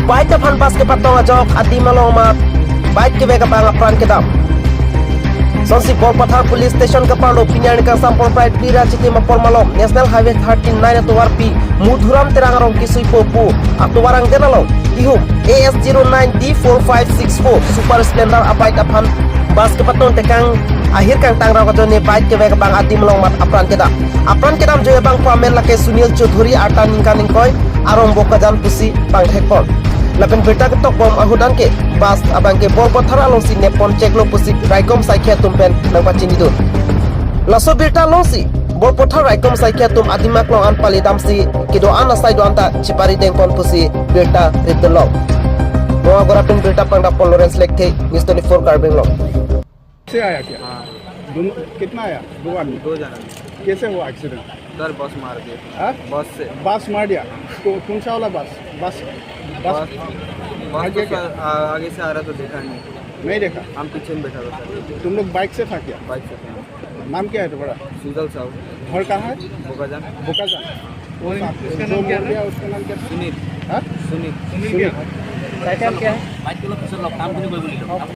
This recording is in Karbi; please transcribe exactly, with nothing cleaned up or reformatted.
Bike aphan bus kepatong ajok adim along amat bike kevek abang apran kedam. Sonsi Borpathar Police Station keparlo pini arni kangsam porprai phli ra chitim apor malom National Highway thirty-nine atovarpi Madhuram Terang arong kesuipo pu atovar angden along ihum A S zero nine D four five six four Super Splendor abike aphan bus kepatong tekang ahir kangtang rok ajoine bike kevek abang adim along amat apran kedam. Apran kedam joi abangphu amen lake Sunil Chaudhary, arta ningkan ingkoi, arong Bokajan pusi pangthekpon. Lapen birta ketokbom ahut anke bus abangke Borpathar alongsi neppon cheklo pusi raikom saikhi atum pen nangpachinidun. Laso birta alongsi Borpathar raikom saikhi atum adim aklong an palidamsi kedo-an asai do-an ta chipari dengpon pusi birta ripdunlong. Bongagora pen birta pangdapon Lawrence Lekthe, News twenty-four Karbi Anglong. से आया क्या? हाँ, दोनों कितना आया? दो आदमी। दो जना। कैसे हुआ एक्सीडेंट? सर, बस मार दिया। हाँ? बस से। बस मार दिया। तो कौन सा वाला बस? बस बस बस बस आगे तो क्या? सर आ, आगे से आ रहा तो देखा नहीं। नहीं देखा। हम पीछे में बैठा था सर। तुम लोग बाइक से था क्या? बाइक से था। नाम क्या है तुम्हारा? सुजल साहू। घर कहाँ है? बोकाजान। बोकाजान। वो उसका जो नाम क्या मर था? गया उसका नाम क्या था? सुनील। हाँ? सुनील। सुनील क्या? टाइटल क्या है? বাইক অলপ পিছত লগ কাম কৰিব বুলি